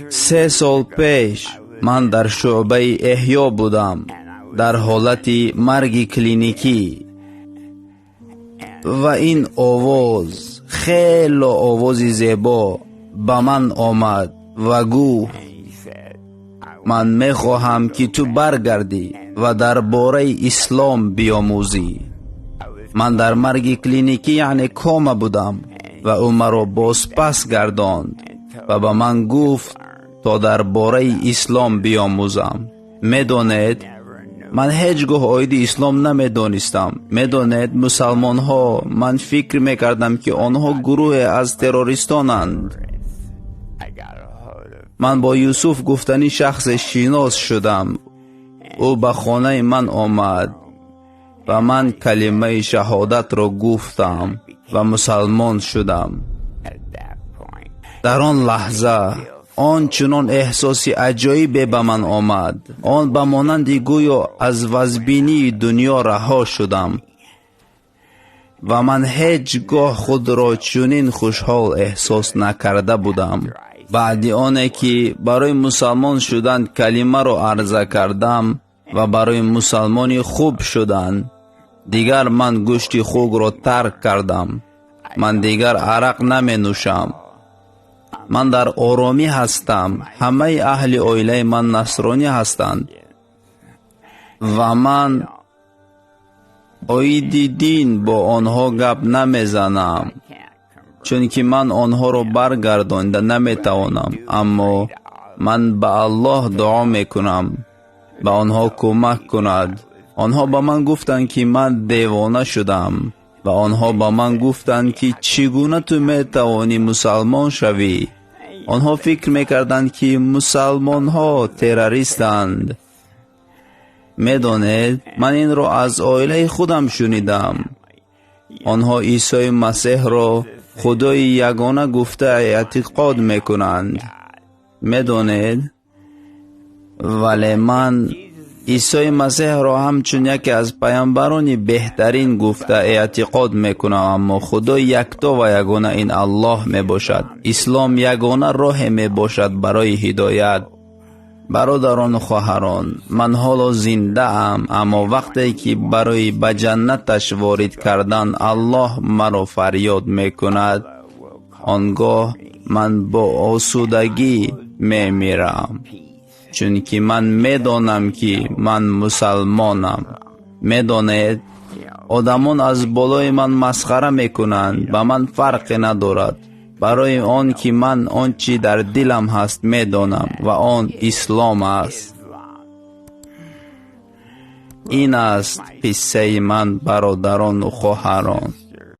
3 сол пеш ман дар шӯъбаи эҳё будам, дар ҳолати марги клиникӣ, ва ин овоз, хело овози зебо, ба ман омад ва гуфт: «Ман мехоҳам, ки ту баргардӣ ва дар бораи ислом биомӯзӣ». Ман дар марги клиникӣ, яъне кома будам, ва ӯ маро бозпас гардонд ва ба ман гуфт, то дар бораи ислом биомӯзам. Медонед, ман ҳеҷ гоҳ оиди ислом намедонистам. Медонед, мусалмонҳо, ман фикр мекардам, ки онҳо гурӯҳе аз террористонанд. Ман бо Юсуф гуфтанӣ шахсе шинос шудам. Ӯ ба хонаи ман омад ва ман калимаи шаҳодатро гуфтам ва мусалмон шудам. Дар он лаҳза он чунон эҳсоси аҷоибе ба ман омад, он ба монанди гӯё аз вазбинии дунё раҳо шудам ва ман ҳеҷ гоҳ худро чунин хушҳол эҳсос накарда будам. Баъди оне ки барои мусалмон шудан калимаро арза кардам ва барои мусалмони хуб шудан, дигар ман гӯшти хугро тарк кардам. Ман дигар арақ наменӯшам. Ман дар оромӣ ҳастам. Ҳамаи аҳли оилаи ман насронӣ ҳастанд ва ман оиди дин бо онҳо гап намезанам, чунки ман онҳоро баргардонида наметавонам, аммо ман ба Аллоҳ дуо мекунам, ба онҳо кӯмак кунад. Онҳо ба ман гуфтанд, ки ман девона шудам, ва онҳо ба ман гуфтанд, ки чӣ гуна ту метавонӣ мусалмон шавӣ? Онҳо фикр мекарданд, ки мусалмонҳо террористанд. Медонед, ман инро аз оилаи худам шунидам. Онҳо Исои Масеҳро Худои ягона гуфта эътиқод мекунанд, медонед, вале ман Исои Масеҳро ҳамчун яке аз паёмбарони беҳтарин гуфта эътиқод мекунам, аммо Худои якто ва ягона ин Аллоҳ мебошад. Ислом ягона роҳе мебошад барои ҳидоят. Бародарону хоҳарон, ман ҳоло зиндаам, аммо вақте ки барои ба ҷаннаташ ворид кардан Аллоҳ маро фарёд мекунад, он гоҳ ман бо осудагӣ мемирам, чунки ман медонам, ки ман мусалмонам. Медонед, одамон аз болои ман масхара мекунанд, ба ман фарқе надорад, барои он ки ман он чӣ дар дилам ҳаст медонам, ва он ислом аст. Ин аст қиссаи ман, бародарону хоҳарон.